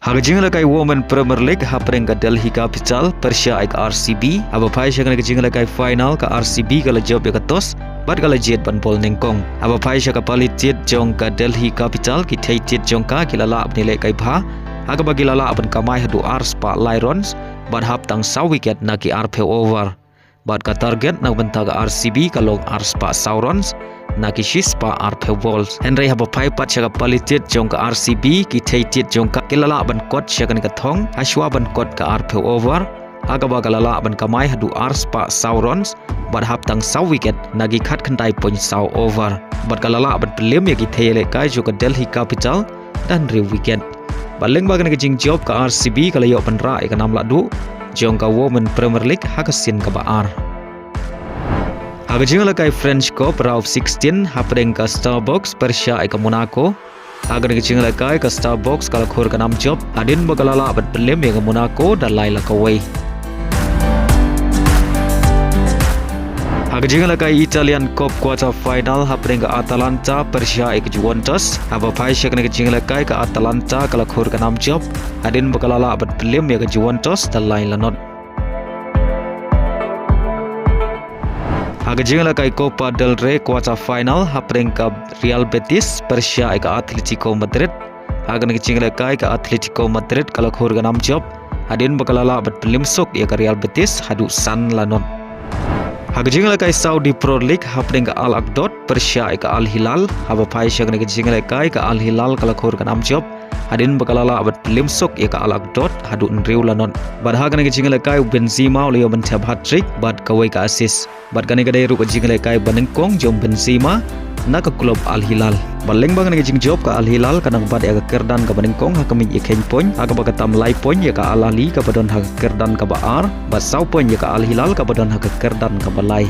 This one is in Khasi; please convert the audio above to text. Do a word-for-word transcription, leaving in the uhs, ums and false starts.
Ha ka jingïalehkai Women Premier League hapdeng ka Delhi Capital pyrshah ïa ka R C B, haba phai sha kane ka jingïalehkai final ka R C B ka la jop ïa ka toss bad ka la jied ban bol nyngkong. Haba phai sha ka pali tied jong ka Delhi Capital, ki thei tied jong ka ki la lah ban ïalehkai bha, ha kaba ki la lah ban kamai haduh ar spah lai runs bad hap tang saw wicket na ki arphew over. Bad ka target na ka bynta ka R C B ka long ar spah saw runs na ki shi spah arphew balls. Hynrei haba phai pat sha ka pali tied jong ka R C B, ki thei tied jong ka ki la lah ban kot sha kane ka thong ha shuwa ban kot ka arphew over, ha kaba ka la lah ban kamai haduh ar spah saw runs bad hap tang saw wicket na ki khatkhyndai point saw over. Bad ka la lah ban pynlem ïa ki thei ïalehkai jong ka Delhi Capital da hynriew wicket. Bad lyngba kane ka jingjop ka R C B ka la ïoh ban rah ïa ka nam lahduh jong ka Women Premier League ha ka sien kaba ar. Ha ka jingïalehkai French Cup round of sixteen hapdeng ka Star Box pyrshah ïa ka Monaco. Ha kane ka jingïalehkai ka Star Box ka la khur ka nam jop hadien ba ka la lah ban pynlem ïa ka Monaco da lai la kawei. Ha ka jingïalehkai Italian Cup quarter final hapdeng ka Atalanta pyrshah ïa ka Juventus. Haba phai sha kane ka jingïalehkai ka Atalanta ka la khur ka nam jop hadien ba ka la lah ban pynlem ïa ka Juventus da lai la not. Ha ka jingïalehkai Copa del Rey quarter final hapdeng ka Real Betis pyrshah ïa ka Atletico Madrid. Ha kane ka jingïalehkai ka Atletico Madrid ka la khur ka nam jop hadien ba ka la lah ban pynlem suk ïa ka Real Betis haduh san la not. Ha ka jingïalehkai Saudi Pro League hapdeng ka Al Akdod pyrshah ïa ka Al Hilal. Haba phai sha kane ka jingïalehkai ka Al Hilal ka la khur ka nam jop hadien ba ka la lah ban pynlem suk ïa ka Al Akdod haduh hynriew la not. Bad ha kane ka jingïalehkai u Benzema u la ïoh ban thep hat-trick bad kawei ka assist. Bad kane ka dei ruh ka jingïalehkai banyngkong jong Benzema na ka klub Al Hilal. Bad lyngba kane ka jingjop ka Al Hilal ka nang bat ïa ka kyrdan kaba nyngkong ha ka miej ïakhein point, ha kaba ka tam lai point ïa ka Al Ahly kaba don ha ka kyrdan kaba ar bad saw point ïa ka Al Hilal kaba don ha ka kyrdan kaba lai.